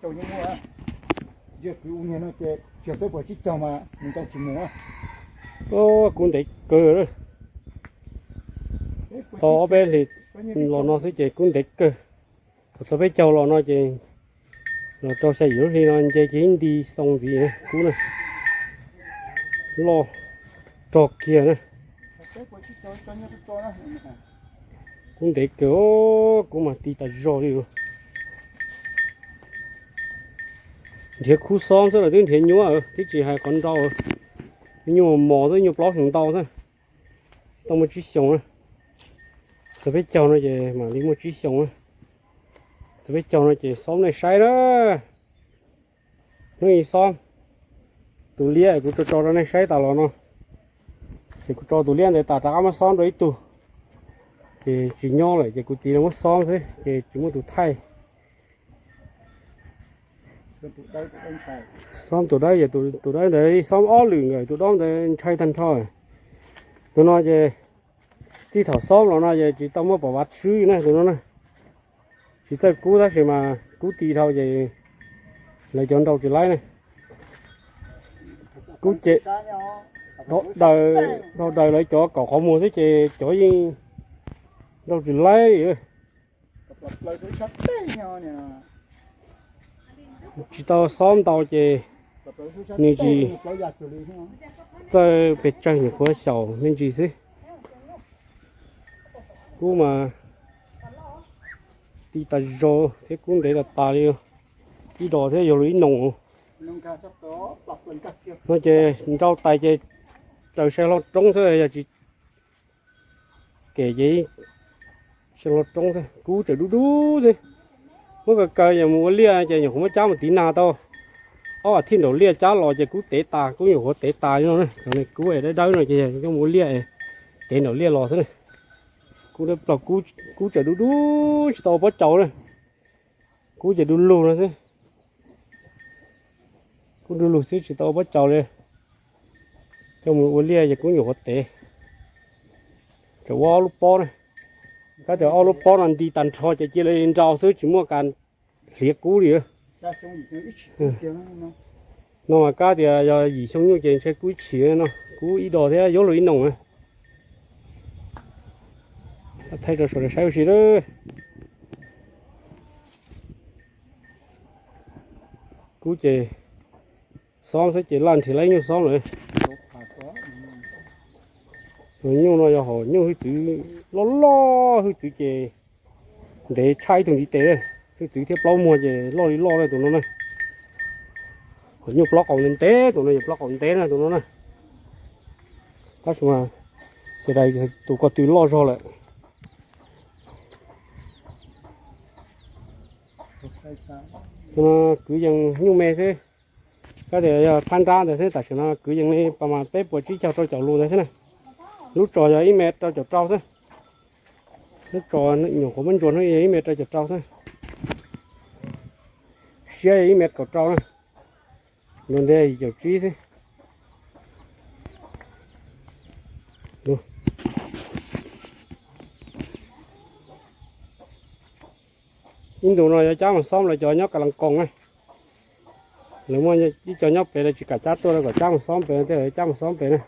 Tsis yog kwv ua niag no ces tsis yog peb puas tsib caug mas nws tau tsis mus. Kuv ntev kawg lawm. Tau ob peb hlis los no xwb ces kub ntev kawg. Thaum txog peb caug los no ces los rau xya yim lub hli no nce ces ib nti xoo ntxiv kub na. Loj rog kiag na. Kub ntev kawg, kub mas ti tas zog li. Nrhiav khub xob xwb los twb nrhiav nyuaj, twb tsis hais qhov nrau. Nyuj mos xwb, nyuj plaub hlis ntau xwb. Tau muaj tsib xyoos na. Txog peb caug no ces mam li muaj tsib xyoos na. Txog peb caug no ces xob nej saib na. Hnub ib xob tus liab kuv tso tso rau nej saib tas los no. Ces kuv tso tus liab ntawd tas rov qab muab xob rau ib tug. Ces tsis nyob lawm ces kuv txiv muab xob xwb ces tsis muaj tus thaij. Xob tus dawb, tus dawb ntawd xob ob lwm nkawd tus dob ntawd ntshai tag nrho. Tus no ces txij thaum xob los no ces tsis tau muaj pom vav swb na tus no na. Tsis txawj kub tab sis mas kub ti dhau ces lawv cov nrau tsis laib ne. Kub ces dhau daws, dhau daws lawv cov kaum qhov muag xwb ces cov yeej nrau tsis laib li. Tsis tau xob ntau ces nws tsis txawj pes tsawg, nyuam qhuav xyaum me ntsis xwb. Kub mas ti tas zog thiab kub ntev tas tas li. Ib dos thiab yog lus ib noos. No ces nrau tais ces raws sai hlo roob xwb, yog tsis kem ces sai hlo roob xwb. Kub tseem dub dub xwb. Muab kaw kaw yog mus ua liaj ces nyuam qhuav muab cab mus tiv nag tau ob as thiv nraum liaj cab los ces kub tev tas, kub nyuam qhuav tev tas li no na. Cov kub dawb dawb no ces coj mus ua liaj, tev nraum liaj los xwb na. Kub dawb plaug, kub tseem dub dub tsis tau ua pob caus na. Kub ces du lug no xwb. Kub du lug xwb tsis tau ua pob caus li. Coj mus ua liaj ces kub nyuam qhuav tev. Tseem ua ob lub pob na. Tab tias ob lub pob no nti tag nrho ces cia li nrau xwb tsis muaj kas hliav kub li. No mas kab tias yog yim xyoo nyuj ces ntshe kub ib chim no, kub ib dos thiab yuav luag ib noos na. Thaij rau sawv daws saib ua si lawm. Kub ces xob xwb ces laj nrhiav lawv nyuj xob lawm. Nyuj no yog hom nyuj hwj txwv loj loj, hwj txwv ces ntev tshaj ib tug ntiv tes. Hwj txwv thiab plaub muag ces loj li loj na tus no na. Hom nyuj plaub qaum ntev ntev tus no, yog plaub qaum ntev na tus no na. Tab sis mas xia dais tus ko tw loj zog lawm. Tus no kwv yees nyuj me xwb. Kab tias yog phab nrab ntawd xwb, tam sim no kwv yees li pas mas peb puas tsib caug rau caum lus ntawd xwb na. Lub tsos yog ib mev rau caum rau xwb. Lub tsos nyuam qhuav muab ntsuas hnub yog ib mev rau caum rau xwb. Siab yog ib mev kaum rau na. Ntu nte yim caum tsib xwb. Ib ntus no yuav cab mus xob lawv cov nyob Ka Las Koos na. Lawv muaj ib co nyob pem, lawv tsis kam cab tuaj, lawv kom cab mus xob pem, tej lawv cab mus xob pem na.